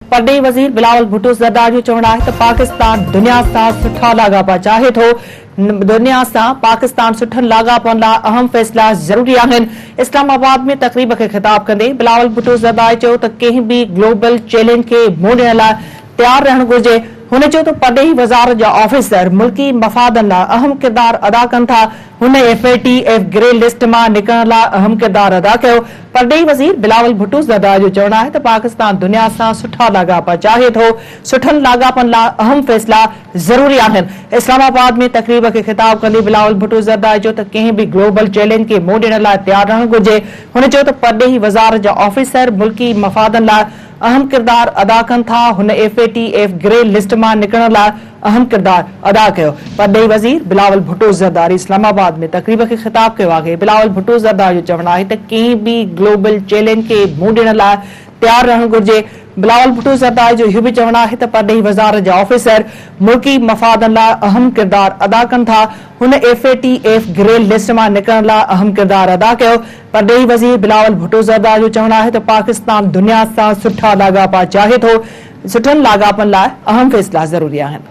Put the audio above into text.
پرڏيهي وزير بلاول ڀٽو زرداري جو چوڻ آهي ته پاڪستان دنيا سان سٺا لاڳاپا چاهي ٿو، دنيا سان پاڪستان سٺن لاڳاپن لاء اهم فيصلا ضروري آهن. اسلام آباد ۾ تقريب کي خطاب ڪندي بلاول ڀٽو زرداري چيو ته ڪنهن به گلوبل چئلينج کي منهن ڏيڻ لاء تيار رهڻ گهرجي. هن چيو ته پرڏيهي وزارت جا آفيسر ملڪي مفادن لاء اهم ڪردار ادا ڪن ٿا، هن F A T F grey list مان نڪرڻ لاء اهم ڪردار ادا ڪيو. پرڏيهي وزير بلاول ڀٽو زرداري جو چوڻ آهي ته پاڪستان دنيا سان سٺا لاڳاپا چاهي ٿو، سٺن لاڳاپن لاء اهم فيصلا ضروري آهن. اسلام آباد ۾ تقريب کي خطاب ڪندي بلاول ڀٽو زرداري چيو ته ڪنهن به گلوبل چئلينج کي منهن ڏيڻ لاء تيار رهڻ گهرجي. هن چيو ته پرڏيهي وزارت جا آفيسر ملڪي مفادن لاء اهم ڪردار ادا ڪن ٿا، هن F A T F grey list مان نڪرڻ لاء اهم ڪردار ادا ڪيو. پرڏيهي وزير بلاول ڀٽو زرداري اسلام آباد ۾ تقريب کي خطاب ڪيو آهي. بلاول ڀٽو زرداري جو چوڻ آهي ته ڪنهن به گلوبل چئلينج کي منهن ڏيڻ لاء تيار رهڻ گهرجي. بلاول ڀٽو زرداري جو اهو به چوڻ آهي ته پرڏيهي وزارت جا آفيسر ملڪي مفادن لاء اهم ڪردار ادا ڪن ٿا، هن F A T F grey list مان نڪرڻ لاء اهم ڪردار ادا ڪيو. پرڏيهي وزير بلاول ڀٽو زرداري جو چوڻ آهي ته پاڪستان دنيا سان سٺا لاڳاپا چاهي ٿو، سٺن لاڳاپن لاء اهم فيصلا ضروري آهن.